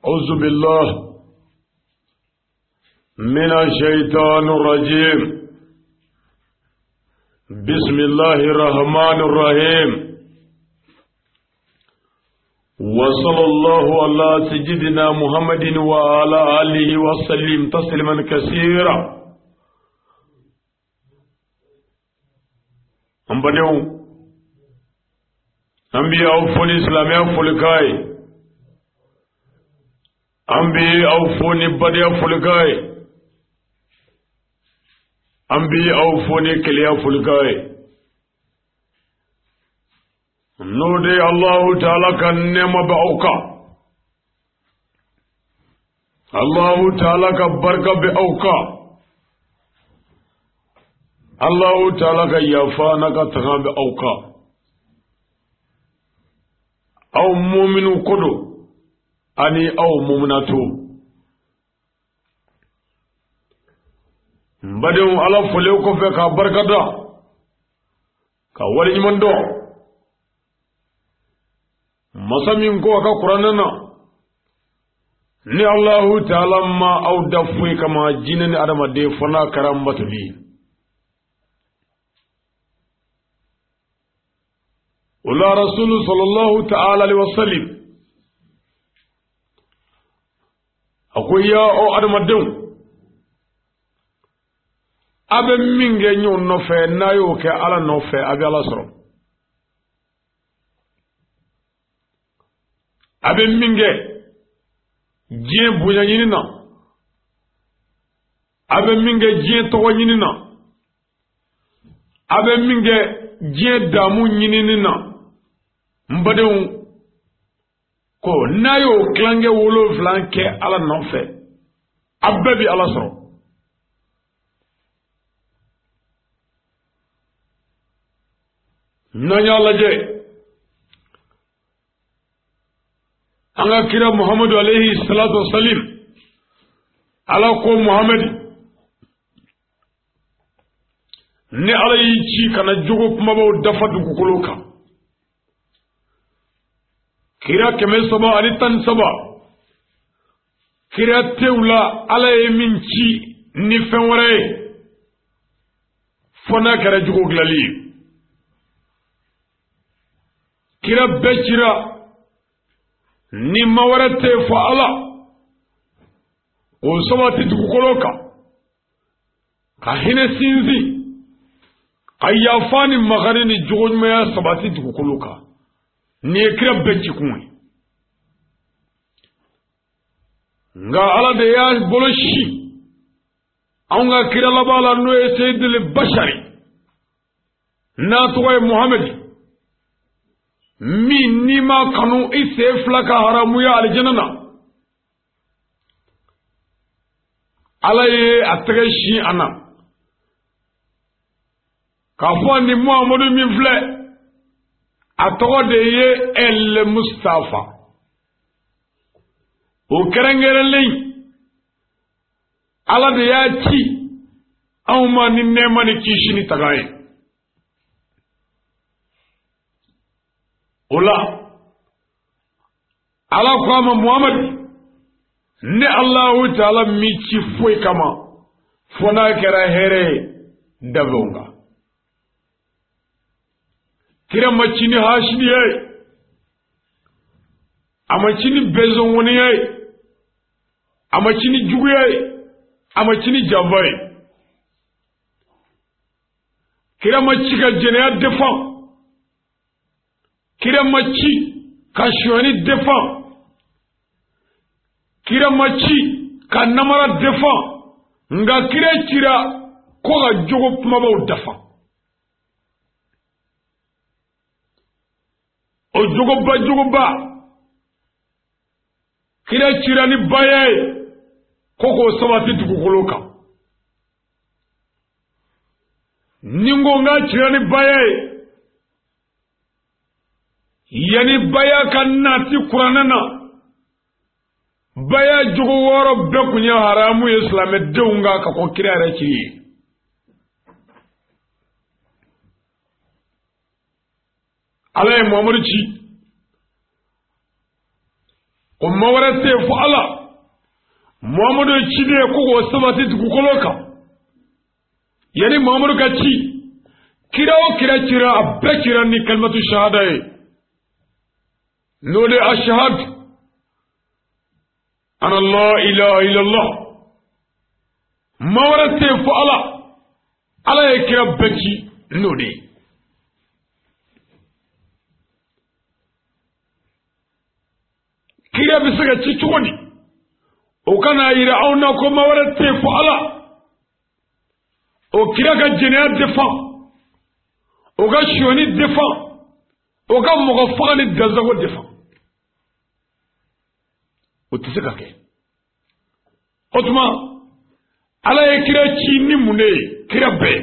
أعوذ بالله من الشيطان الرجيم. بسم الله الرحمن الرحيم. وصلى الله على سيدنا محمد وعلى آله وسلم تسليما كثيرا. An badenw, an bi aw fo ni silamɛya folikan ye, an bi aw fo ni badenya folikan ye, an bi aw fo ni kelenya folikan ye. N'o de ye Alahu taala ka nɛɛma bɛ aw kan, Alahu taala ka barika bɛ aw kan, Alahu taala ka yafa n'a ka tanga bɛ aw kan. Aw muminu ko don ani aw muminatu. N badenw, Ala folen kɔfɛ k'a barika da ka waleɲuman dɔn masa min ko a ka kuranɛ na, ni Alahu taala ma aw da foyi kama jinɛ ni adamaden fo n'a kɛra n batoli ye. O la Rasulu sallallahu ta'ala alaihi wasallam a ko, ya aw adamadenw, a bɛ min kɛ ɲɔgɔn nɔfɛ, n'a y'o kɛ Ala nɔfɛ, a bɛ Ala sɔrɔ. A bɛ min kɛ diɲɛ bonya ɲini na, a bɛ min kɛ diɲɛ tɔgɔ ɲini na, a bɛ min kɛ diɲɛ damu ɲinini na, n badenw, ko n'a y'o tilankɛ 7 kɛ Ala nɔfɛ, a bɛɛ bi Ala sɔrɔ. N'an y'a lajɛ, an ka kira Muhamadu alayhi salatu wasalim, Ala ko Muhamadu, ni Ala y'i ci ka na jogo kumabaw dafa dugukolo kan, kira 313, kira tew la Ala ye min ci ni fɛn wɛrɛ ye fo n'a kɛra jogo dilanli ye. Kira bɛɛ cira ni ma wɛrɛ tɛ yen fɔ Ala k'o sabati dugukolo kan, ka hinɛ sinsin, ka yafa ni makari ni jogoɲumanya sabati dugukolo kan. Nin ye kira bɛɛ cikun ye. Nka Ala de y'a bolo si anw ka kira laban la, n'o ye Seyidili Bashari, n'a tɔgɔ ye Muhamadi, min n'i m'a kanu, i sen fila ka haramuya alijana na. Ala ye a tɛgɛ sin a na k'a fɔ ni Muhamadu min filɛ, a tɔgɔ de ye El Mustafa. O kɛrɛnkɛrɛnlen, Ala de y'a ci anw ma ni nɛɛma ni kisi ni taga ye. O la Ala ko a ma, Muhamadu, ne Alahu taala m'i ci foyi kama fo n'a kɛra hɛrɛ ye danfɛnw kan. Kira ma ci ni hasidiya ye, a ma ci ni bɛnsɔnŋɔniya ye, a ma ci ni juguya ye, a ma ci ni janfa ye. Kira ma ci ka jɛnɛya defan, kira ma ci ka sonyani defan, kira ma ci ka namara defan, nka kira cira ko ka jogo kumabaw dafa. O jogoba jogoba, kira cira ni baya ye ko k'o sabati dugukolo kan. Ni n ko n k'a cira ni baya ye, yanni baya ka nati kuranɛ na, baya jogo 6 bɛɛ kun ye haramu ye silamɛdenw kan ka kɔn kira yɛrɛ cili ye. Ala ye Muhamadu ci Ko ma wɛrɛ tɛ yen fo Ala. Muhamadu ye ciden ye ko k'o sabati dugukolo kan. Yanni Muhamadu ka ci, kira o kira cira, a bɛɛ cira ni kalimatu shahada ye. N'o de ye ashahadu an la ilaha illallah. Ma wɛrɛ tɛ yen fo Ala. Ala ye kira bɛɛ ci n'o de ye. Kira bɛ se ka ci cogo di? O ka n'a yira anw na ko ma wɛrɛ tɛ yen fo Ala. O kira ka jɛnɛya defan, o ka sonyani defan, o ka mɔgɔ faga ni dansago defan. O tɛ se ka kɛ. O tuma Ala ye kira ci ni mun de ye? Kira bɛɛ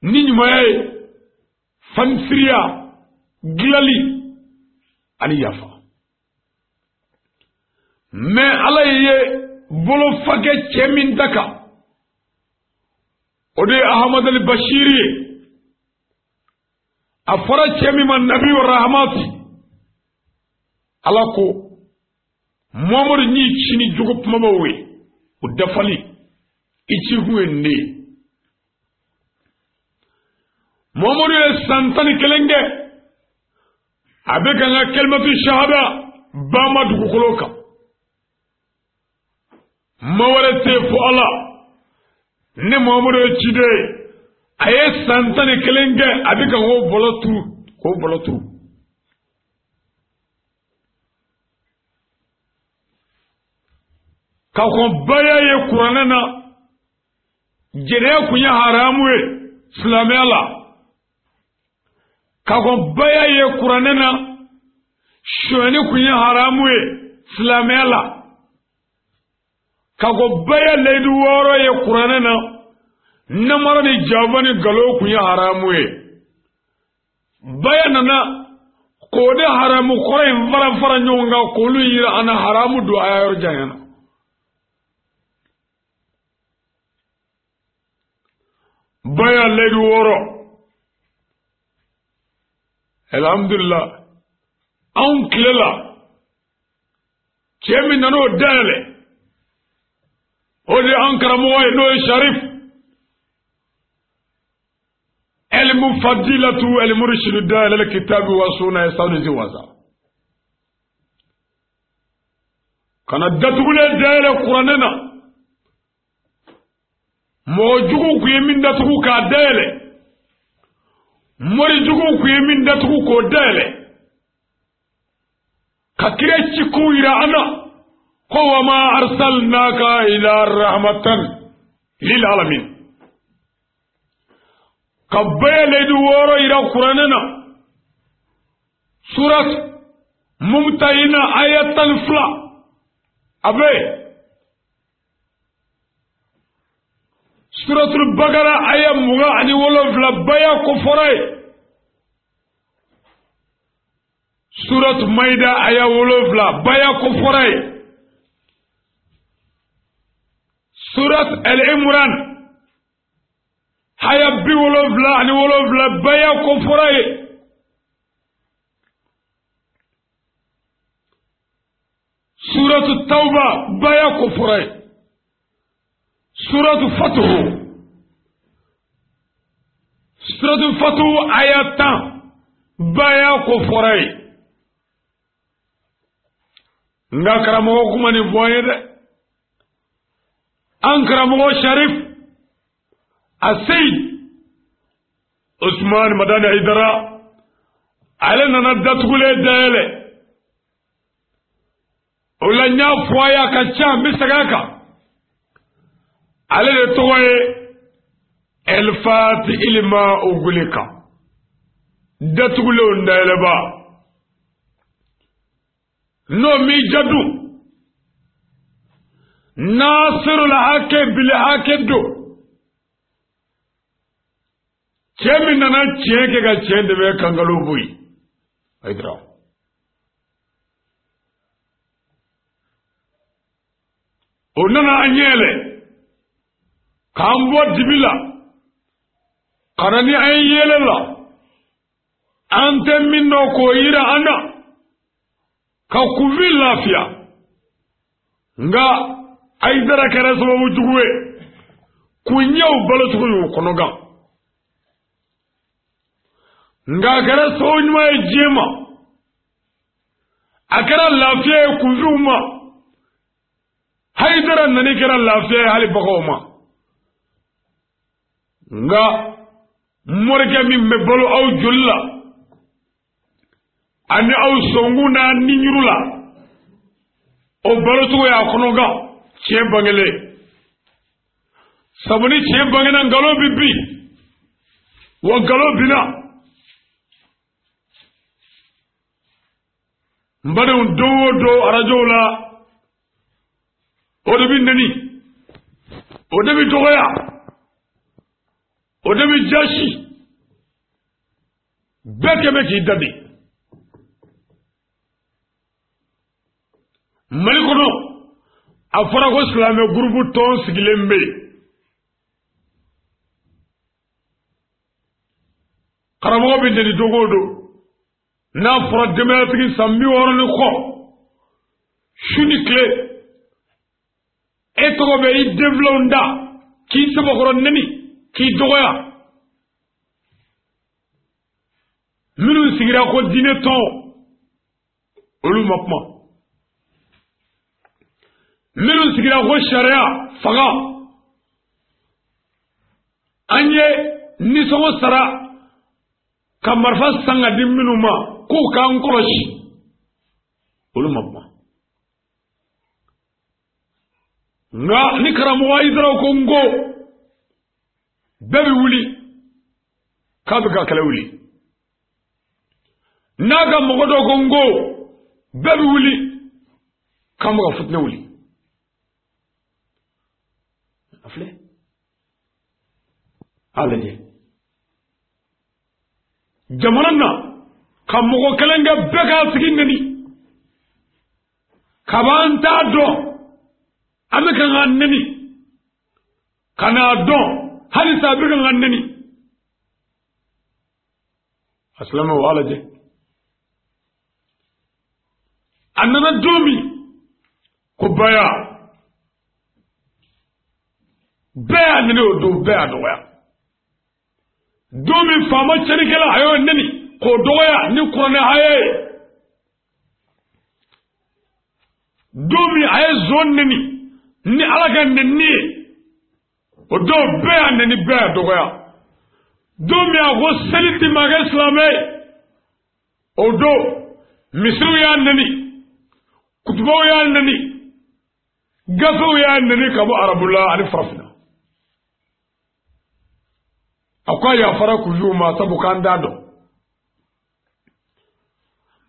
ni ɲumanya ye, fanisiriya, dilali ani yafa. Mɛ Ala ye bolo fa kɛ cɛ min da kan, o de ye Ahamadu Ali Bashiri ye. A fɔra cɛ min ma Nabi Rahamati. Ala ko Muhamadu n'i ci ni jogo kumabaw ye, o dafali i ci kun ye nin de ye. Muhamadu ye san 11 kɛ a bɛ ka n ka kalimatu shahada banba dugukolo kan. Ma wɛrɛ tɛ yen fo Ala. Ne Muhamadu ye ciden ye, a ye san 11 kɛ a bɛ ka k'o bɔlɔ turu, k'o bɔlɔ turu. Ka kɔn baya ye kuranɛ na, jɛnɛya kun ye haramu ye silamɛya la. Ka kɔn baya ye kuranɛ na, sonyani kun ye haramu ye silamɛya la. Ka kɔn baya layidu wɔɔrɔ ye kuranɛ na, namara ni janfa ni nkalon kun ye haramu ye. Baya nana k'o de haramu kɔrɔ in fara fara ɲɔgɔn kan k'olu yira an na haramu don a y'a yɔrɔ janya na. Baya layidu wɔɔrɔ. Alhamdulillah, anw tile la cɛ min nana o dayɛlɛ, o de y'an karamɔgɔ ye, n'o ye Sharif Elimu Fadilatu Elimurisidu dayɛlɛ kitabi wa sunna ye sanu wasa. Ka na datugulen dayɛlɛ kuranɛ na. Mɔgɔ juguw kun ye min datugu k'a dayɛlɛ, mori juguw kun ye min datugu k'o dayɛlɛ, ka kira ci k'u yira an na ko wa ma arsalnaka ila rahmatan lil alamin. Ka bɛɛ layidu wɔɔrɔ yira kuranɛ na, surat Mumtahina aya 12 a bɛ suratul Bakara aya 27 baya ko fɔra ye, surat Maida aya 7 baya ko fɔra ye, surat El Imran aya 77 baya ko fɔra ye, surat Tauba baya ko fɔra ye, surat Fatuhu, surat Fatuhu aya 10 baya ko fɔra ye. Nka karamɔgɔ kuma nin fɔ an ye dɛ. An karamɔgɔ Sharif Aseyid Usman Madani Hayidara, ale nana datugulen dayɛlɛ. O la n y'a fɔ a ye a ka ca, n bɛ segin a kan. Ale de tɔgɔ ye Elfati Ilima Ogulika, datugulenw dayɛlɛba. N'o m'i jadu, Nasiru la hakɛ bili hakɛ don. Cɛ min nana tiɲɛ kɛ ka tiɲɛ dɛmɛ ka nkalon bɔ yen. Hayidara. O nana an ɲɛ yɛlɛ k'an bɔ dibi la ka na ni an ye yɛlɛ la, an tɛ min dɔn k'o yira an na, Ka kunfin lafiya. Nka Hayidara kɛra sababu jugu ye kunɲɛw balocogo y'u kɔnɔgan. Nka a kɛra sababu ɲuman ye diɲɛ ma, a kɛra lafiya ye kunfinw ma. Hayidara nani kɛra lafiya ye hali baganw ma. Nka morikɛ min bɛ balo aw joli la ani aw sɔnkun n'a niɲuru la, o balocogo y'a kɔnɔgan tiɲɛ bangelen. Sabu ni tiɲɛ bangena nkalon bi bin, wa nkalon binna. N badenw, don o don arajow la o de bɛ neni, o de bɛ dɔgɔya, o de bɛ jasi. Bɛɛ kɛmɛ k'i da de. Mali kɔnɔ a fɔra ko silamɛ gurupu tɔn sigilen bɛ yen. Karamɔgɔ bɛ neni don o don. N'a fɔra denbayatigi san 60 ni kɔ, su ni tile e tɔgɔ bɛ i den filanw da k'i sɛbɛkɔrɔ neni k'i dɔgɔya. Minnu sigira ko diinɛ tɔn, olu ma kuma. Minnu sigira ko sariya fanga, an ye nisɔngɔ sara ka marifa san ka di minnu ma k'u k'an kɔlɔsi, olu ma kuma. Nka ni karamɔgɔ Hayidara ko n ko, bɛɛ bɛ wuli k'a bɛ ka kɛlɛ wuli. N'a ka mɔgɔ dɔ ko n ko, bɛɛ bɛ wuli k'an bɛ ka fitinɛ wuli. A filɛ, a lajɛ jamana na ka mɔgɔ kelen kɛ bɛɛ k'a sigi neni, kab'an t'a dɔn an bɛ kan ka neni, ka n'a dɔn halisa a bɛ kan ka neni. A silamɛw, a lajɛ, a nana don min ko baya, bɛɛ y'a neni o don, bɛɛ y'a dɔgɔya. Don min faama cɛnnikɛla a y'o neni k'o dɔgɔya ni kuranɛ haya ye. Don min a ye zon neni ni Ala ka neni ye, o don bɛɛ y'a neni, bɛɛ y'a dɔgɔya. Don min a ko seli ti maa kɛ silamɛ ye, o don misiriw y'a neni, kutubaw y'a neni, gafew y'a neni ka bɔ arabula ani farafinna. A ko a yafara kujuw ma sabu k'an t'a dɔn.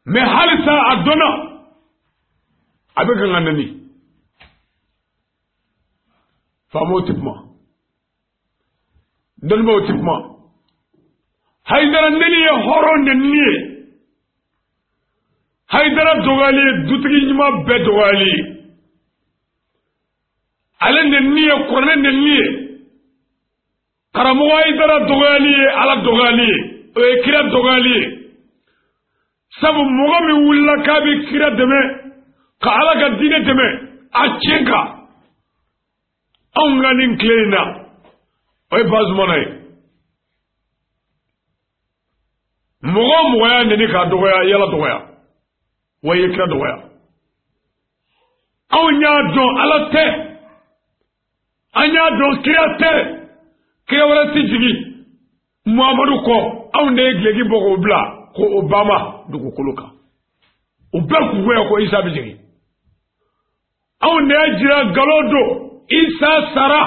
Mɛ halisa a dɔnna a bɛ kan ka neni. Faamaw tɛ kuma, dɔnnibaaw tɛ kuma. Hayidara neni ye hɔrɔn neni ye. Hayidara dɔgɔyali ye dutigi ɲuman bɛɛ dɔgɔyali ye. Ale neni ye kuranɛ neni ye. Karamɔgɔ Hayidara dɔgɔyali ye Ala dɔgɔyali ye, o ye kira dɔgɔyali ye. Sabu mɔgɔ min wulila k'a bɛ kira dɛmɛ ka Ala ka diinɛ dɛmɛ a tiɲɛ kan, anw ka nin tile in na, o ye Bazumana ye. Mɔgɔ o mɔgɔ y'a neni k'a dɔgɔya, i y'Ala dɔgɔya, wa i ye kira dɔgɔya. Anw y'a dɔn Ala tɛ, an y'a dɔn kira tɛ, kira wɛrɛ tɛ jigin Muhamadu kɔ. Anw de ye gileki bɔ k'o bila k'o bama dugukolo kan. O bɛɛ kungoya ko Isa bɛ jigin. Anw de y'a jira nkalon don, Isa sara.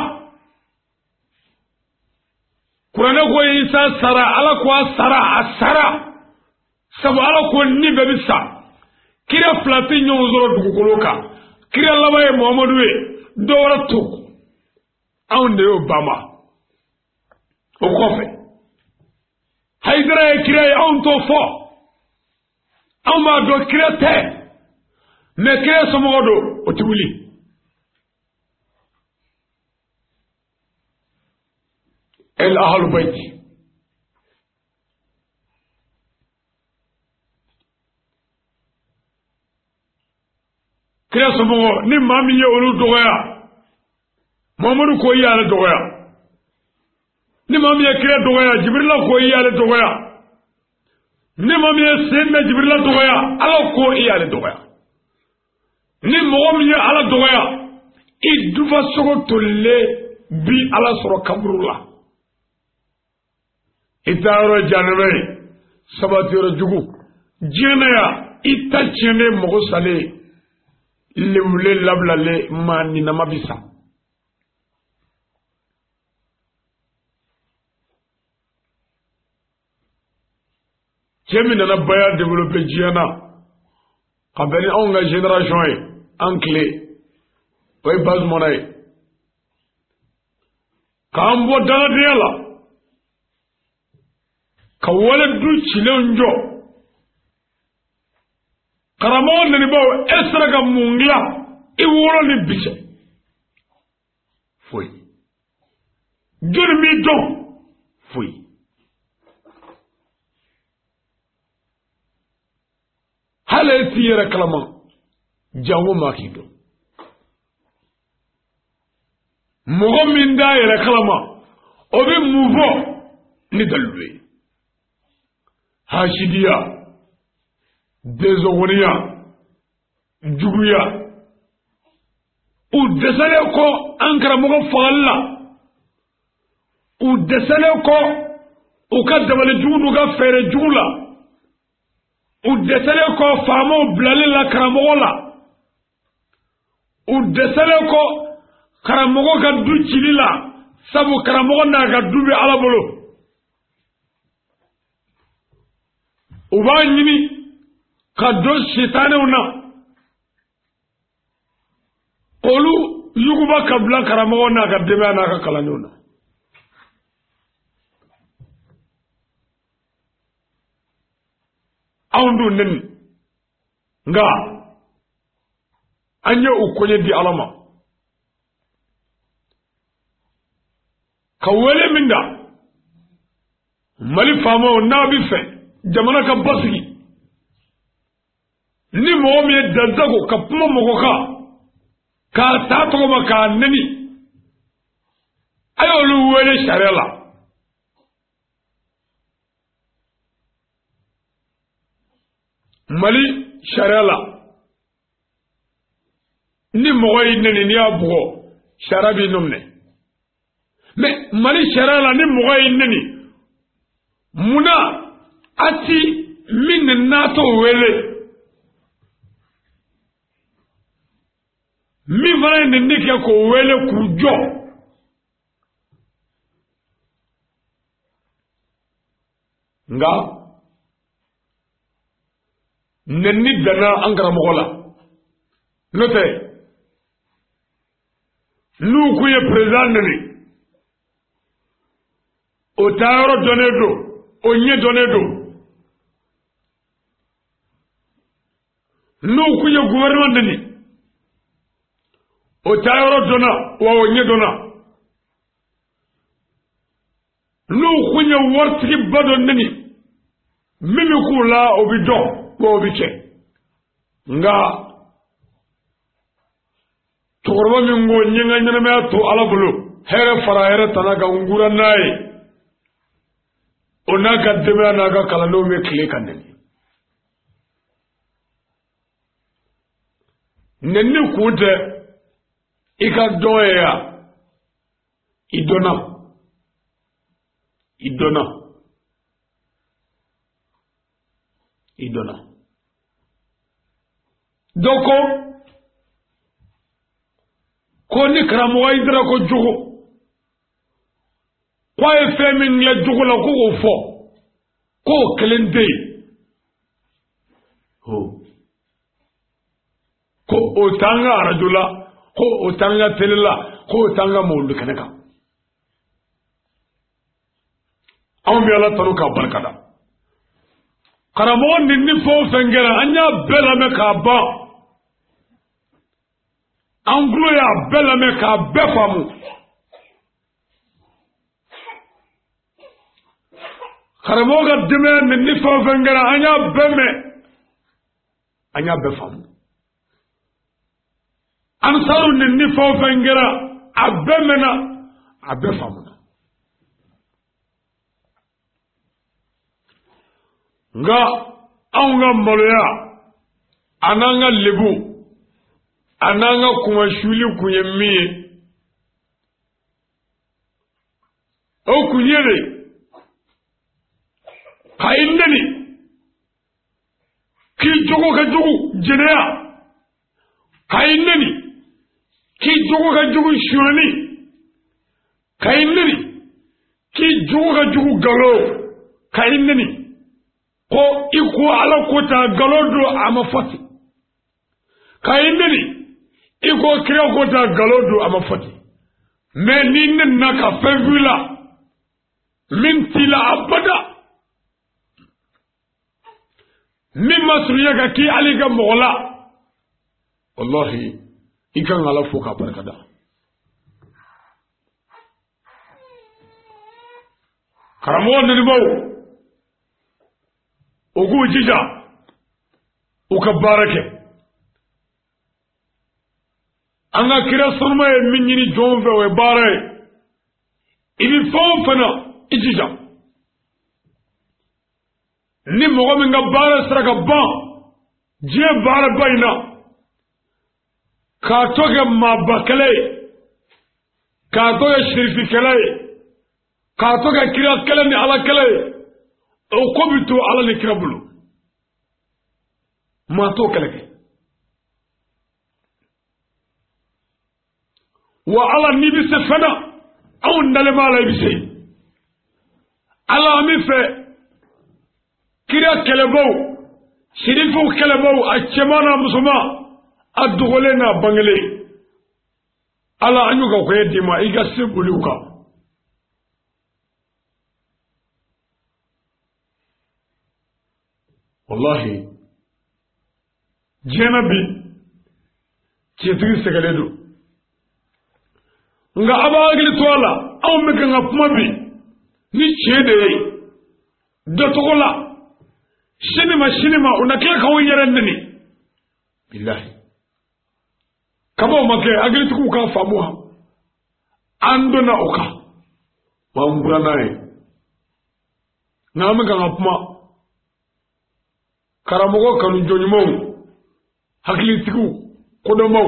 Kuranɛ ko Isa sara, Ala ko a sara, a sara. Sabu Ala ko ni bɛɛ bɛ sa. Kira fila tɛ ɲɔgɔn sɔrɔ dugukolo kan. Kira laban ye Muhamadu ye, dɔ wɛrɛ to. Anw de y'o bama. O kɔfɛ, Hayidara ye kira ye, anw t'o fɔ. Anw b'a dɔn kira tɛ, mɛ kira somɔgɔ don, o tɛ wuli. El ahalu bayti. Kira somɔgɔ ni maa min ye olu dɔgɔya, Muhamadu ko i y'ale dɔgɔya. Ni maa min ye kira dɔgɔya, Jibirila ko i y'ale dɔgɔya. Ni maa min ye Seyidina Jibirila dɔgɔya, Ala ko i y'ale dɔgɔya. Ni mɔgɔ min ye Ala dɔgɔya, i dufa sogo tolilen bi Ala sɔrɔ kaburu la. I taayɔrɔ jahanama ye, sabatiyɔrɔ jugu. Diɲɛ na yan, i ta tiɲɛnen, mɔgɔ salen, lebulen, labilalen, maa ninama bi sa. Cɛ min nana baya développer diɲɛ na ka bɛn ni anw ka génération ye, an tile, o ye Bazumana ye, k'an bɔ dangadenya la ka wale du cilenw jɔ. Karamɔgɔ nenibaw, e sera ka mun dilan i wolo ni bi cɛ? Foyi. Jɔnni b'i dɔn? Foyi. Hali e t'i yɛrɛ kalama, janko maa k'i dɔn. Mɔgɔ min t'a yɛrɛ kalama, o bɛ mun fɔ ni dalilu ye? Hasidiya, densɔngɔniya, juguya. U dɛsɛlen kɔ an karamɔgɔ fagali la, u dɛsɛlen kɔ u ka dabali jugu n'u ka fɛɛrɛ jugu la, u dɛsɛlen kɔ faamaw bilali la karamɔgɔ la, u dɛsɛlen kɔ karamɔgɔ ka du cili la, sabu karamɔgɔ n'a ka du bɛ Ala bolo. U b'a ɲini ka don sitanɛw na k'olu yuguba ka bila karamɔgɔ n'a ka denbaya n'a ka kalandenw na. Anw dun neni, nka an ye u koɲɛ di Ala ma. Ka wele min da Mali faamaw n'a bɛ fɛ jamana ka basigi, ni mɔgɔ min ye dansago ka kuma mɔgɔ kan k'a ta tɔgɔ ma k'a neni, a y'olu wele sariya la. Mali sariya la, ni mɔgɔ y'i neni, n'i y'a bugɔ, sariya b'i nɔ minɛ. Mais Mali sariya la, ni mɔgɔ y'i neni, munna a ti min nenina t'o wele? Min fana ye nenni kɛ k'o wele k'u jɔ. Nka nenni danna an karamɔgɔ la, n'o tɛ n'u kun ye président neni, o taayɔrɔ dɔnnen don, o ɲɛ dɔnnen don. N'u kun ye gouvernement neni, o taayɔrɔ dɔnna wa o ɲɛ dɔnna. N'u kun ye waritigiba dɔ neni, min bɛ k'u la o bɛ dɔn wa o bɛ kɛ. Nka cɛkɔrɔba min ko n ye n ka ɲɛnamaya to Ala bolo, hɛrɛ fara hɛrɛ tana kan, n kura n'a ye, o n'a ka denbaya n'a ka kalandenw bɛ tile ka neni. Neni kun tɛ i ka dɔn ye ya, i dɔnna, i dɔnna, i dɔnna. Dɔ ko ko ni karamɔgɔ Hayidara ko jogo, ko a ye fɛn min dilan jogo la, ko k'o fɔ, k'o kelen tɛ yen, ko o t'an ka arajo la, ko o t'an ka tele la, ko o t'an ka mawuludu kɛnɛ kan. Anw bɛ Ala tanu k'a barika da. Karamɔgɔ nin ni fɛn o fɛn kɛra, an y'a bɛɛ lamɛn k'a ban, an tulo y'a bɛɛ lamɛn k'a bɛɛ faamu. Karamɔgɔ ka denbaya nin ni fɛn o fɛn kɛra, an y'a bɛɛ mɛn, an y'a bɛɛ faamu. Ansaru ni fɛn o fɛn kɛra, a bɛɛ mɛnna, a bɛɛ faamuna. Nka anw ka maloya a n'an ka lebu a n'an ka kunmasuli kun ye min ye, o kun ye de ka i neni k'i jogo ka jugu jɛnɛya, ka i neni k'i jogo ka jugu sonyani, ka i neni k'i jogo ka jugu nkalon, ka i neni ko i ko Ala ko ta nkalon don a ma fɔ ten, ka i neni i ko kira ko ta nkalon don a ma fɔ ten. Mais n'i nenina ka fɛn f'i la min t'i la abada, min ma surunya ka k'i hali ka mɔgɔ la, wallahi i kan ka Ala fo k'a barika da. Karamɔgɔ nenibaw, u k'u jija u ka baara kɛ. An ka kira sanuma ye min ɲini jɔnw fɛ, o ye baara ye. I bɛ fɛn o fɛn na, i jija. Ni mɔgɔ min ka baara sera ka ban diɲɛ baaraba in na, k'a to kɛ maaba kɛlɛ ye, k'a to kɛ sirifi kɛlɛ ye, k'a to kɛ kira kɛlɛ ni Ala kɛlɛ ye, o ko bɛ to Ala ni kira bolo. Maa t'o kɛlɛ kɛ. Wa Ala n'i bɛ se fɛn na, anw dalen b'a la i bɛ se. Ala an bɛ fɛ kira kɛlɛbaw, sirifiw kɛlɛbaw, a cɛman n'a musoman, a dogolen n'a bangelen, Ala an y'u ka koɲɛ d'i ma, i ka se boli u kan. Wallahi diɲɛ na bi tiɲɛtigi sɛgɛlen don, nka a b'a hakili to a la, anw bɛ kan ka kuma bi ni tiɲɛ de ye dɔ tɔgɔ la, sini ma sini ma u na tila k'anw yɛrɛ neni. Bilahi kabaw ma kɛ, hakilitigiw k'a faamu wa, an donna o kan wa an bɔra n'a ye. N'an bɛ kan ka kuma karamɔgɔ kanujɔɲumanw, hakilitigiw, kodɔnbaw,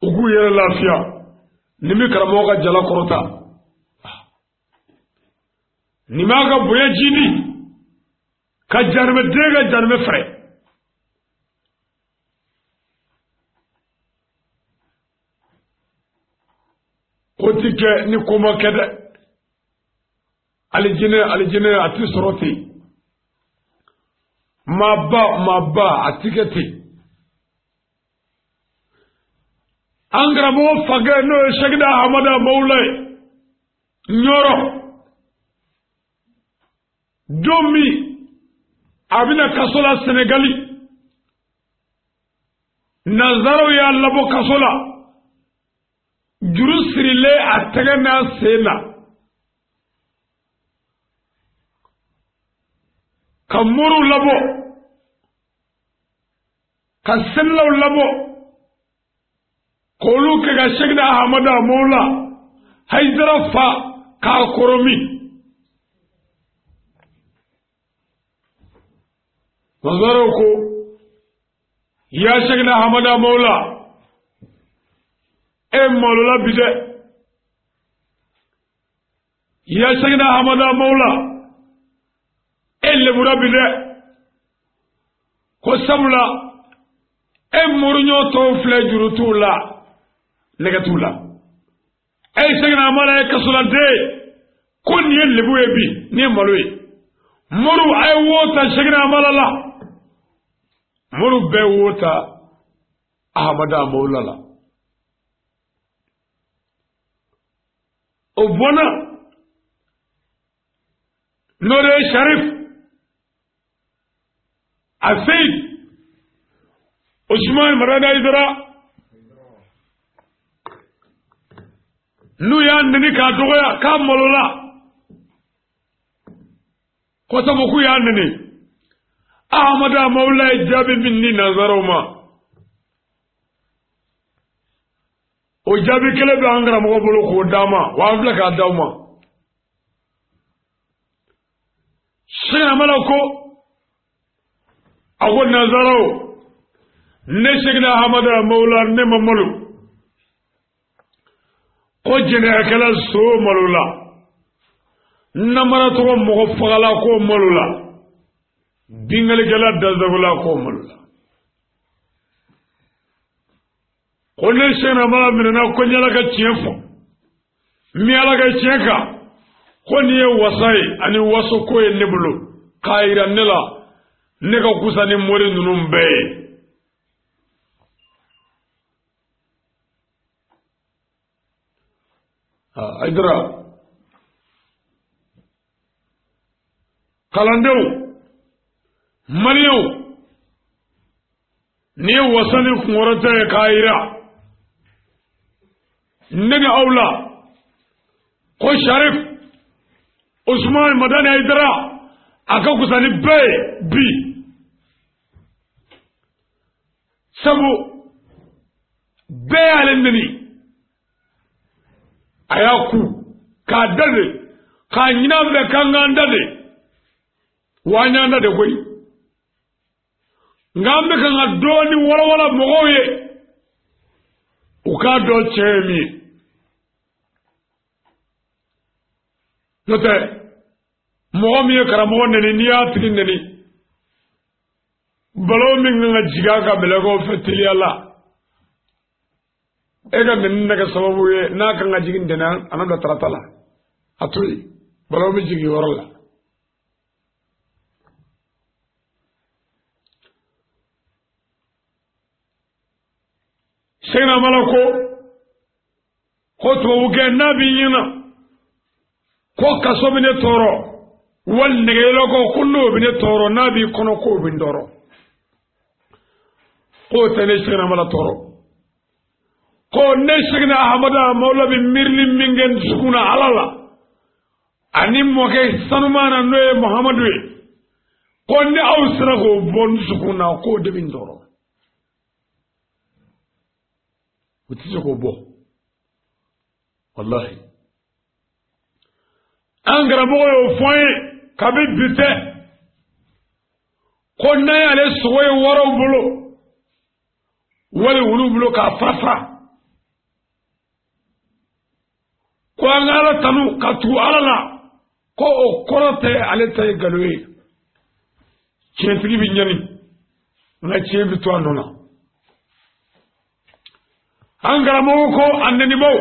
u k'u yɛrɛ lafiya. Nin bɛ karamɔgɔ ka jala kɔrɔta, nin b'a ka bonya jidi, ka janimɛ den ka janimɛ fɛrɛ. Ko ti kɛ ni ko ma kɛ dɛ. Alijinɛ, alijinɛ a ti sɔrɔ ten. Maaba, maaba a ti kɛ ten. An karamɔgɔ fakɛ n'o ye Sɛkina Hamada Mawula ye Ɲɔrɔ, don min a bɛna kaso la Sɛnɛgali, nanzaraw y'a labɔ kaso la, juru sirilen a tɛgɛ n'a sen na, ka moriw labɔ, ka selilaw labɔ, k'olu kɛ ka Sɛkina Hamada Mawula Hayidara fa k'a kɔrɔmi. Nanzaraw ko ya Sɛkina Hamada Mawula, e malola bi dɛ. Ya Sɛkina Hamada Mawula, e lebura bi dɛ. Ko sabula e moriɲɔ tɔw filɛ, juru t'u la, nɛgɛ t'u la. E Sɛkina Hamada ye kasoladen, ko nin ye lebu ye bi, nin ye malo ye. Moriw a ye wo ta Sɛkina Hamada la, moriw bɛɛ wo ta Ahamada Mawula la. O bɔnna n'o de ye Sharif Aseyid Usman Madani Hayidara, n'u y'a neni k'a dɔgɔya k'a malola, ko sabu k'u y'a neni. Ahamada Mawula ye jaabi min di nanzaraw ma, O jaabi kelen bɛ an karamɔgɔ bolo k'o d'an ma, wa an filɛ k'a d'aw ma. Sɛgɛnamala ko a ko nanzaraw, ne Sɛkina Hamada Mawula, ne ma malo ko jɛnɛyakɛla so malo la, namaratɔgɔ mɔgɔ fagala ko malo la, bingalikɛla dansagola ko malo la. Ko ne Sɛkinamala minɛna ko n y'Ala ka tiɲɛ fɔ, n bɛ Ala ka tiɲɛ kan, ko nin ye wasa ye ani waso ko ye ne bolo, k'a yira ne la ne ka kusa ni mori ninnu bɛɛ ye. Ayidara kalandenw, maliyɛnw, nin ye wasa ni kunkɔrɔta ye k'a yira ne ni aw la ko Sharif Usman Madani Ayidara a ka kusa ni bɛɛ ye bi, sabu bɛɛ y'ale neni, a y'a ku k'a da de, k'a ɲini an fɛ k'an k'an da de, wa an y'an da de koyi. Nka an bɛ kan ka dɔɔnin walawala mɔgɔw ye, u k'a dɔn tiɲɛ ye min ye. N'o tɛ, mɔgɔ min ye karamɔgɔ neni, n'i y'a tigi neni, balawu min kan ka jigin a ka mɛlɛkɛw fɛ teliya la, e ka neni na kɛ sababu ye n'a kan ka jigin ntɛnɛn, a na don tarata la, a to yen, balawu bɛ jigin yɔrɔ la. Sɛkinamala ko tubabukɛ n'a b'i ɲɛna ko kaso bɛ ne tɔɔrɔ, wali nɛgɛyɛlɛko ko n'o bɛ ne tɔɔrɔ, n'a b'i kɔnɔ k'o bɛ n tɔɔrɔ, k'o tɛ ne Sɛkinamala tɔɔrɔ, ko ne Sɛkina Ahamada Mawula bɛ miirili min kɛ n dusukun na Ala la ani mɔkɛ sanuman na n'o ye Muhamadu ye, ko ni aw sera k'o bɔ n dusukun na, k'o de bɛ n tɔɔrɔ. U tɛ se k'o bɔ, walahi. An karamɔgɔ y'o fɔ an ye kabi bi tɛ, ko n'an y'ale sogo ye waraw bolo wali wulu bolo k'a fara fara, ko an ka Ala tanu ka tugu Ala la, ko o kɔrɔ tɛ ale ta ye nkalon ye. Tiɲɛtigi bɛ ɲani, nka tiɲɛ bɛ to a nɔ na. An karamɔgɔ ko a nenibaw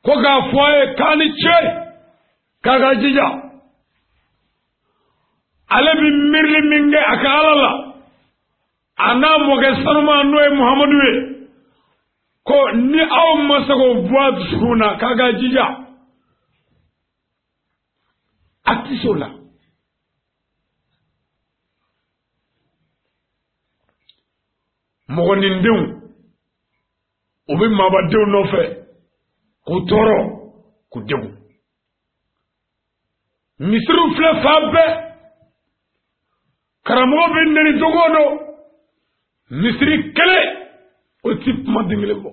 ko k'a fɔ a ye k'a ni ce, k'a ka jija, ale bɛ miirili min kɛ a ka Ala la, a n'a mɔkɛ sanuman n'o ye Muhamadu ye, ko ni aw ma se k'o bɔ a dusukun na, k'a ka jija, a tɛ se o la. Mɔgɔnindenw, u bɛ maabadenw nɔfɛ k'u tɔɔrɔ, k'u degun. Misiriw filɛ fan bɛɛ, karamɔgɔ bɛ neni don o don, misiri kelen o ti kuma den kelen bɔ.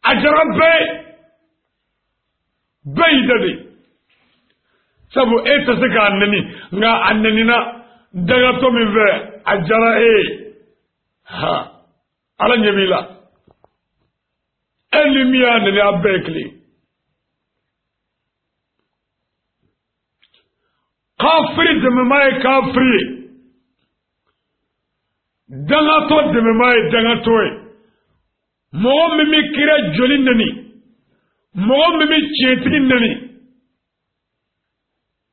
A jara bɛɛ ye, bɛɛ y'i da de, sabu e tɛ se k'a neni, nka a nenina dagatɔ min fɛ, a jara e ye. Ha, Ala ɲɛ b'i la, e ni min y'a neni, a bɛɛ ye kelen. Kafiri dɛmɛmaa ye kafiri ye, dangatɔ dɛmɛmaa ye dangatɔ ye. Mɔgɔ min bɛ kira joli neni, mɔgɔ min bɛ tiɲɛtigi neni,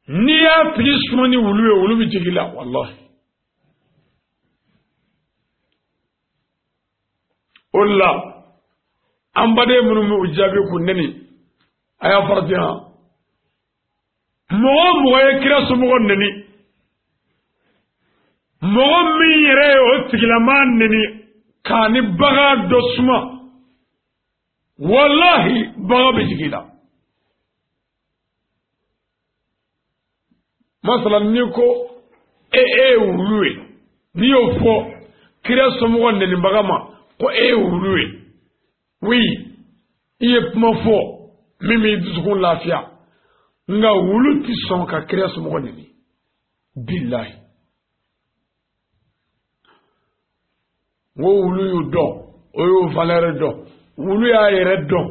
n'i y'a tigi suma ni wulu ye, wulu bɛ jigin i la, walahi. O de la an baden minnu bɛ u jaabi k'u neni, a y'a farati han. Mɔgɔ o mɔgɔ ye kira somɔgɔ neni, mɔgɔ min yɛrɛ ye o tigilamaa neni k'a ni bagan dɔ suma, walahi bagan bɛ jigin i la. Masala, n'i ko e ye wulu ye, n'i y'o fɔ kira somɔgɔ nenibaga ma ko e ye wulu ye, Oui, i ye kuma fɔ min b'i dusukun lafiya, nka wulu ti sɔn ka kira somɔgɔ neni. Bilahi, n ko wulu y'u dɔn, o y'o valeur dɔn. Wulu y'a yɛrɛ dɔn,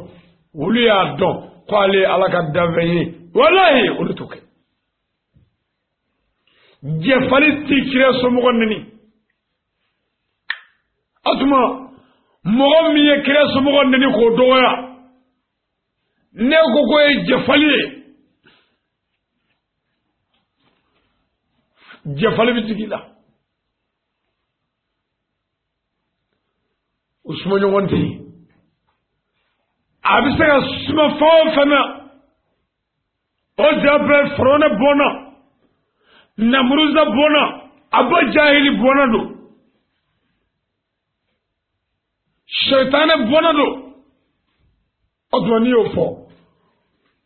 wulu y'a dɔn ko ale ye Ala ka danfɛn ye. Walahi, olu t'o kɛ. Jɛfali ti kira somɔgɔ neni. O tuma mɔgɔ min ye kira somɔgɔ neni k'o dɔgɔya, ne ko k'o ye jɛfali ye. Jɛfali bɛ jigin i la. O suma ɲɔgɔn tɛ yen. A bɛ se ka suma fɛn o fɛn na, o ja bɛɛ Firawuna bɔnna, Namuruza bɔnna, Aba Jahili bɔnna don, Sɛtanɛ bɔnna don. O tuma n'i y'o fɔ,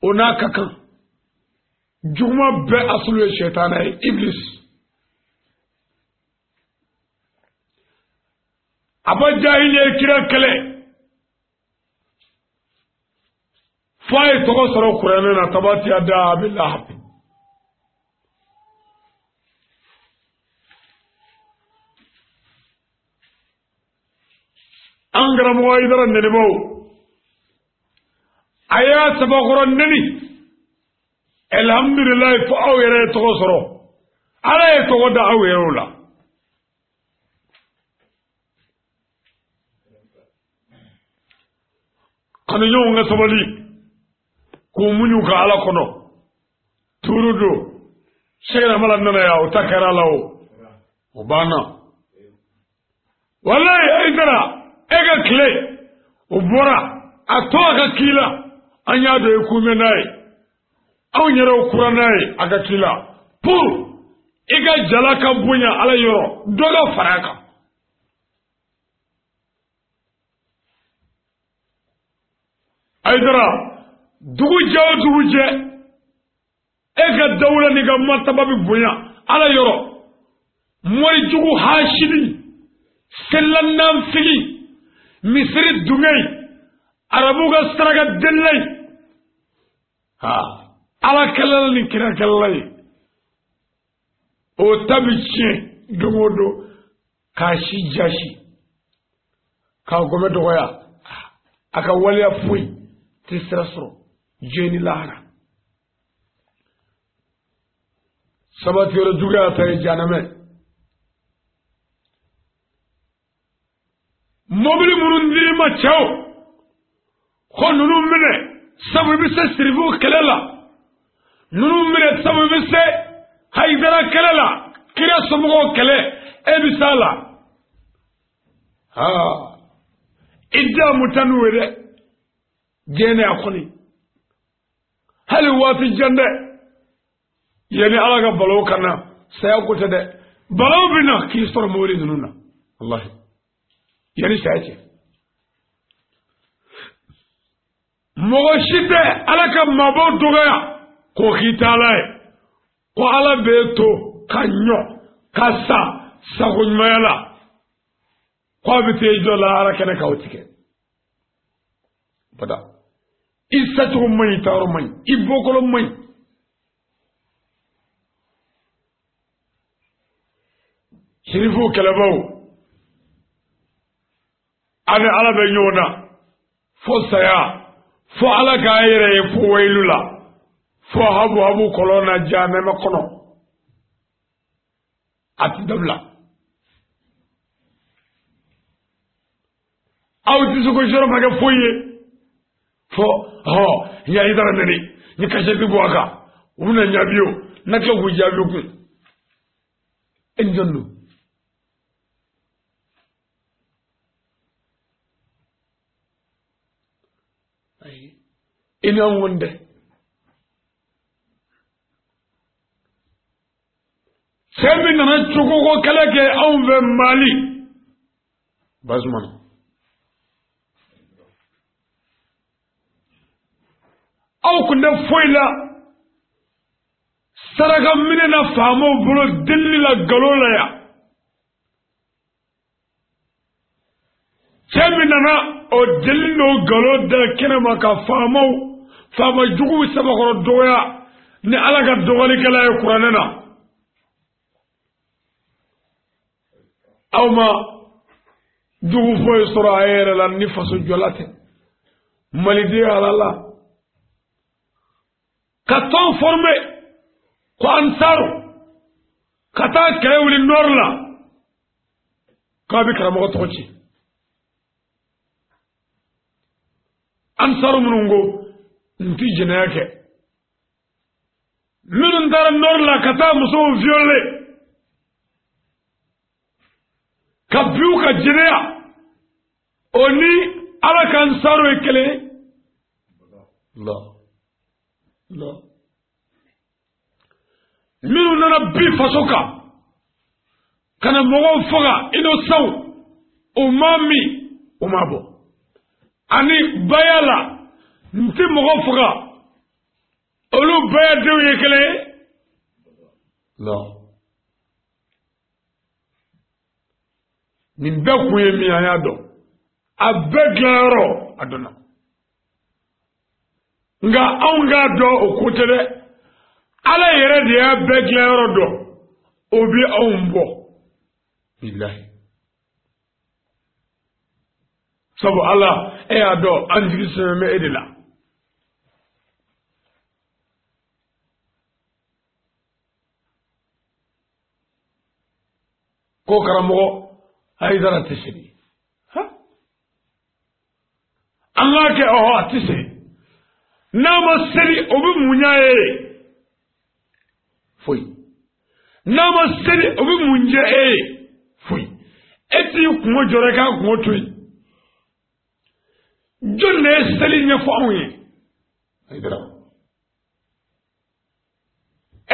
o n'a ka kan. Juguman bɛɛ asulu ye sɛtanɛ ye, Iblis. Aba Jahili ye kira kɛlɛ fo a ye tɔgɔ sɔrɔ kuranɛ na, tabati yada abi lahab. An karamɔgɔ Hayidara nɛnibaw, a y'a sabakɔrɔ nɛni. Alhamdulilayi, fo aw yɛrɛ ye tɔgɔ sɔrɔ. Ala ye tɔgɔ da aw yɛrɛw la. Kanuɲɔgɔnw ka sabali k'u muɲu ka Ala kɔnɔ. Tuuru don, Sɛgɛnamala nana yan, o ta kɛra la, o banna. Walayi, Hayidara, e ka tile o bɔra a tɔ a ka k'i la. An y'a dɔn i kun bɛ n'a ye, anw yɛrɛw kura n'a ye a ka k'i la, pour i ka jala ka bonya Ala yɔrɔ, dɔ ka fara a kan. Hayidara, dugu jɛ o dugu jɛ, e ka dawula n'i ka martaba bɛ bonya Ala yɔrɔ. Mori jugu hasidi, selilanafigi, misiri dungɛ, arabu ka saraka delila ye, ha Ala kɛlɛla ni kira kɛlɛla ye, o ta bɛ tiɲɛ don o don, k'a si jasi, k'a gɔmɛ dɔgɔya, a ka waleya foyi tɛ sira sɔrɔ diɲɛ ni lahara. Sabati yɔrɔ juguya ta ye janamɛ. Mobili minnu dir'i ma cɛw, ko ninnu minɛ sabu i bɛ se sirifu kɛlɛ la, ninnu minɛ sabu i bɛ se Hayidara kɛlɛ la, kira somɔgɔw kɛlɛ, e bɛ s'a la. Aa, i da mu taa n'u ye dɛ, diɲɛ a kɔni hali waati jan dɛ, yanni Ala ka balawu ka na, saya ko tɛ dɛ, balawu bɛ na k'i sɔrɔ mobili ninnu na, walahi, yanni saya cɛ. Mɔgɔ si tɛ Ala ka maabaw dɔgɔya k'o k'i taala ye, ko Ala b'e to ka ɲɔ ka sa sago ɲumanya la, k'a bɛ t'e jɔ lahara kɛnɛ kan, o tigɛ bada. I sacogo man ɲi, i taayɔrɔ man ɲi, i bɔkolo man ɲi. Sirifuw kɛlɛbaw, a ni Ala bɛ ɲɔgɔn na fo saya, fo Ala k'a yɛrɛ ye, fo wayilu la, fo habu habu kɔlɔn na, jahanama kɔnɔ, a ti dabila. Aw tɛ se ko sɔrɔ ma kɛ foyi ye fo hɔ n y'a Hayidara nɛni, n ye kasɛti bɔ a kan, u bɛna n jaabi o, n na tila k'u jaabi o kun. E ni jɔn don? Ayi, i ni anw kɔni tɛ. Cɛ min nana cogoko kɛlɛ kɛ anw fɛ Mali, Bazumana, aw kun tɛ foyi la saraka minɛ na faamaw bolo, delili la, nkalon la yan. Cɛ min nana o deli n'o nkalon da kɛnɛma ka faamaw faama juguw sabakɔrɔ dɔgɔya ni Ala ka dɔgɔlikɛla ye kuranɛ na. Aw ma jugu foyi sɔrɔ a yɛrɛ la ni faso jɔla tɛ. Maliden halala ka tɔn former ko ansaru ka taa kɛlɛ wuli nord la k'a bɛ karamɔgɔ tɔgɔ ci. Ansaru minnu ko n ti jɛnɛya kɛ, minnu taara nord la ka taa musow violer ka biw ka jɛnɛya, o ni Ala ka ansaru ye kelen ye. La la, minnu nana bi faso kan ka na mɔgɔw faga innocent, u ma min u ma bɔ, ani baya la n ti mɔgɔ faga, olu baya denw ye kelen ye. La, nin bɛɛ kun ye min ye an y'a dɔn, a bɛɛ dilanyɔrɔ a dɔnna, nka anw k'a dɔn o ko tɛ dɛ. Ala yɛrɛ de y'a bɛɛ dilanyɔrɔ dɔn, o bɛ anw bɔ bilahi. Sabu Ala e y'a dɔn an jigi sɛmɛ bɛ e de la. Ko karamɔgɔ Hayidara tɛ seli, an k'a kɛ ɔhɔ a tɛ seli, n'a ma seli o bɛ mun ɲɛ e ye? Foyi. N'a ma seli o bɛ mun jɛ e ye? Foyi. E t'i kungo jɔrɔ i k'a kungo to yen. Jɔn de ye seli ɲɛfɔ anw ye? Hayidara.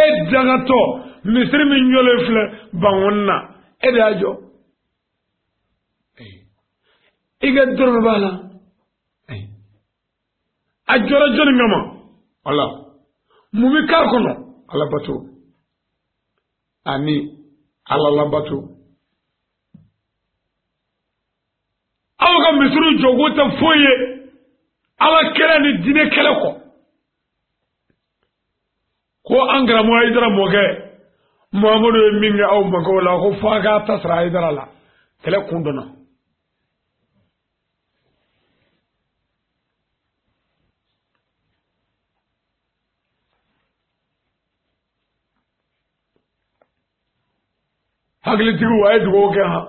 E dangatɔ misiri min jɔlen filɛ Bankɔni na, e de y'a jɔ. I ka dɔrɔmɛ b'a la. A jɔra jɔnni kama? Ala. Mun bɛ k'a kɔnɔ? Ala bato ani Ala labato. Aw ka misiriw jɔko tɛ foyi ye Ala kɛlɛ ni diinɛ kɛlɛ kɔ. Ko an karamɔgɔ Hayidara mɔkɛ Muhamadu ye min kɛ aw mɔkɛw la, ko fo a k'a ta sara Hayidara la. Kɛlɛ kun dɔnna. Hakilitigiw a ye dugawu kɛ han,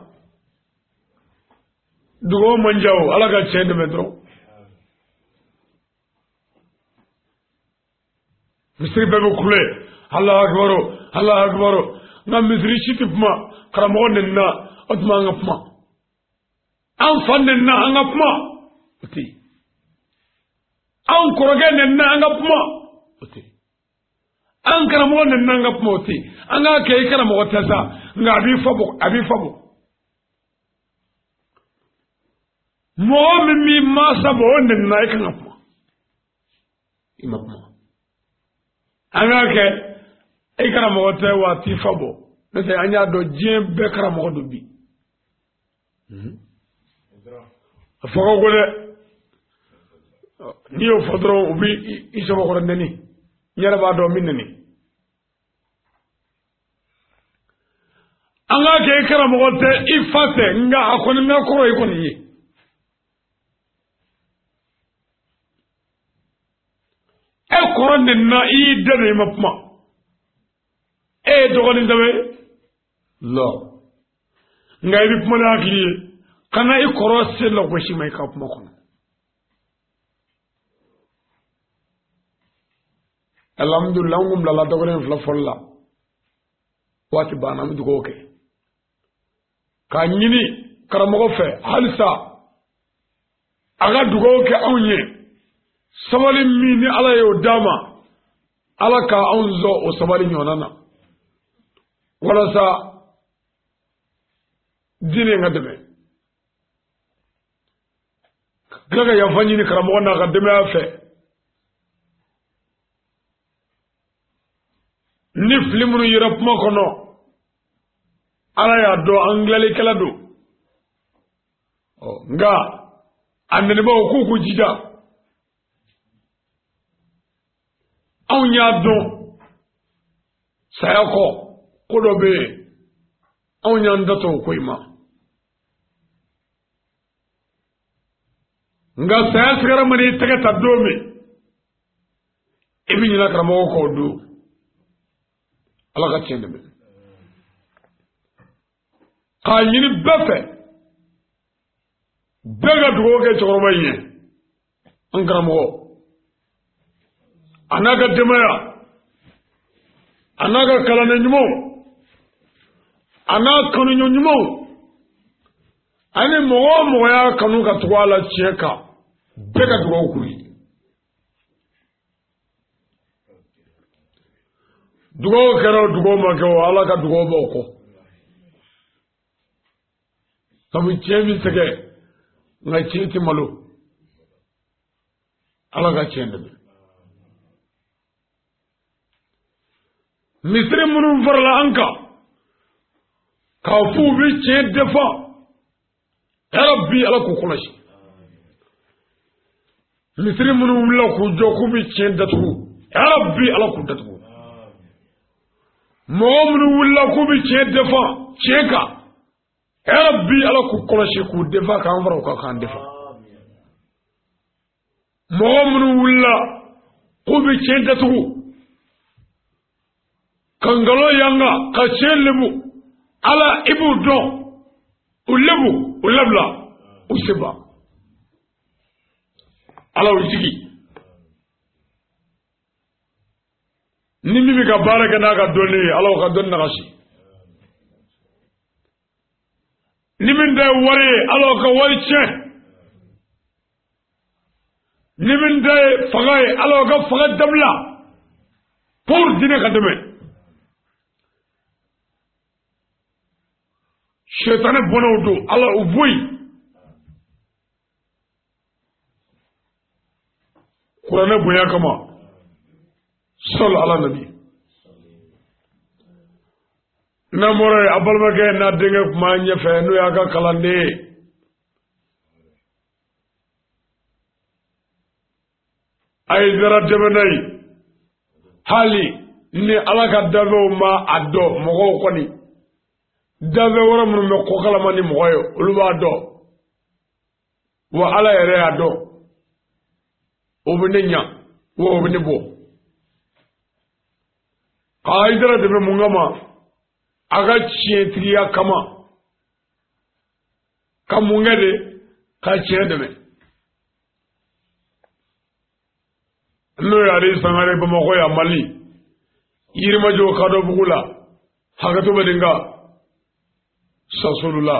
dugawu man ja o, Ala ka tiɲɛ dɛmɛ dɔrɔn. Misiri bɛɛ bɛ kule Alahu akibaru Alahu akibaru, nka misiri si tɛ kuma. Karamɔgɔ nenina o tuma an ka kuma, an fa nenina an ka kuma, o tɛ yen. An kɔrɔkɛ nenina an ka kuma, o tɛ yen. An karamɔgɔ nenina an ka kuma, o tɛ yen. An k'a kɛ i karamɔgɔ tɛ sa, nka a b'i fa bɔ, a b'i fa bɔ. Mɔgɔ min b'i mansa bɔ o nenina i kan ka kuma, i ma kuma. An k'a kɛ i karamɔgɔ tɛ wa a t'i fa bɔ, n'o tɛ an y'a dɔn diɲɛ bɛɛ karamɔgɔ don bi. A fɔ ka go dɛ, n'i y'o fɔ dɔrɔn u bɛ i sɛbɛkɔrɔ nɛni. N yɛrɛ b'a dɔn n bɛ nɛni. An k'a kɛ i karamɔgɔ tɛ i fa tɛ, nka a kɔni ka kɔrɔ i kɔni ye. E kɔrɔ nɛnina i y'i da don i ma kuma. E ye dɔgɔnin sɛbɛ ye la, nka i bɛ kuma ni hakili ye, kana i kɔrɔ se lagosi ma i ka kuma kɔnɔ. Alhamdulilah, an kun bilala dɔgɔnin fila fɔli la, waati banna, an bɛ dugawu kɛ k'a ɲini karamɔgɔ fɛ halisa a ka dugawu kɛ anw ye. Sabali min ni Ala y'o d'a ma, Ala ka anw sɔn o sabali ɲɔgɔnna na, walasa diinɛ ka dɛmɛ. Tila ka yafa ɲini karamɔgɔ n'a ka denbaya fɛ ni fili minnu yera kuma kɔnɔ, Ala y'a dɔn an dilanlikɛla don. Ɔ nka A nɛnibaw k'u k'u jija. Anw y'a dɔn saya kɔ ko dɔ bɛ yen, anw y'an da to o ko in ma. Nka saya sigara mana i tɛgɛ ta don min, i bɛ ɲinɛ karamɔgɔ kɔ o don. Ala ka tiɲɛ dɛmɛ. K'a ɲini bɛɛ fɛ, bɛɛ ka dugawu kɛ cɛkɔrɔba in ye, an karamɔgɔ, a n'a ka denbaya, a n'a ka kalanden ɲumanw, a n'a kanuɲɔ ɲumanw, ani mɔgɔ o mɔgɔ y'a kanu ka tugu a la tiɲɛ kan, bɛɛ ka dugawu k'u ye. Dugawu kɛra o, dugawu ma kɛ o, Ala ka dugawu b'aw kɔ. Sabu tiɲɛ bɛ sɛgɛn, nka tiɲɛ tɛ malo. Ala ka tiɲɛ dɛmɛ. Misiri minnu farala an kan k'a f'u bɛ tiɲɛ defa, yarabi Ala k'u kɔlɔsi. Misiri minnu wulila k'u jɔ k'u bɛ tiɲɛ datugu, yarabi Ala k'u datugu. Mɔgɔ minnu wulila k'u bɛ tiɲɛ defa tiɲɛ kan, yarabi Ala k'u kɔlɔsi k'u defa, k'an fara u kan k'an defa. Mɔgɔ minnu wulila k'u bɛ tiɲɛ datugu, ka nkalon yanga, ka tiɲɛ lebu, Ala i b'u dɔn, u lebu, u labila, u seba. Ala u jigi. Ni min bɛ ka baara kɛ n'a ka dɔnni ye, Ala ka dɔnni nagasi. Ni min ta ye wari ye, Ala ka wari tiɲɛ. Ni min ta ye fanga ye, Ala ka fanga dabila pour diinɛ ka dɛmɛ. Sɛtanɛ bɔnɛw don, Ala u bɔ yen. Kuranɛ bonya kama, sɔli ala nabi. N'an bɔra yen, a balimakɛ n'a denkɛ tun b'a ɲɛfɛ, n'o y'a ka kalanden ye, Ayidara dɛmɛna ye. Hali ni Ala ka danfɛnw ma a dɔn, mɔgɔw kɔni danfɛn wɛrɛ minnu bɛ ko kalama ni mɔgɔ ye, olu b'a dɔn. Wa Ala yɛrɛ y'a dɔn, o bɛ ne ɲa, wa o bɛ ne bɔ. Ka Ayidara dɛmɛ mun kama? A ka tiɲɛtigiya kama. Ka mun kɛ de? Ka tiɲɛ dɛmɛ. N'o ye Ali Sangare, Bamakɔ yan, Mali, Yirimajɔ, Kadɔbugu la, hakɛto bɛ nin kan, Sasolu la.